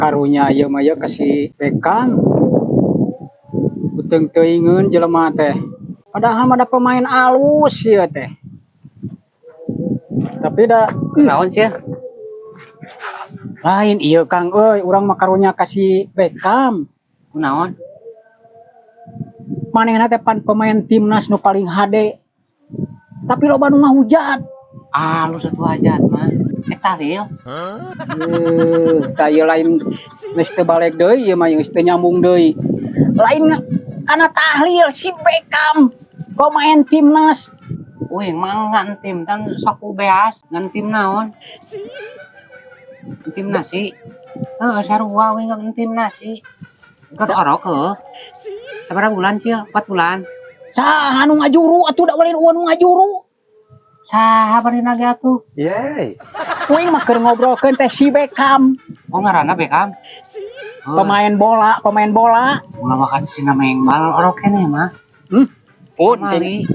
Karunya ieu mah ieu ka si Beckham. Beuteung teuingeun jelema teh. Padahal mah da pemain alus ieu teh. Tapi da Naon sih? Lain ieu, Kang euy, urang mah karunya ka si Beckham. Naon? Manehna teh pan pemain timnas nu paling hade. Tapi loba nu ngahujat. Alus atuh hajat mah. Eh, tahlil. Eh, tah ieu lain, geus teu balik deui ieu mah, geus teu nyambung deui. Lain kana tahlil, si Beckham pemain timnas. Uing mah ngan tim tan sok beas ngan tim naon? Tim nasi. Heeh, sarua uing ngan tim nasi. Keur orok heuh. Sabaraha bulan, Cil? 4 bulan. Saha nu ngajuru atuh? Da lain euweuh nu ngajuru. Saha bari ge atuh? Yeay. Uing mah keur ngobrolkeun teh si Beckham, Oh, ngaranna Beckham. Oh, pemain bola, pemain bola. Ulah makan si nama yang bal orok keneh mah. Oh, Kamari.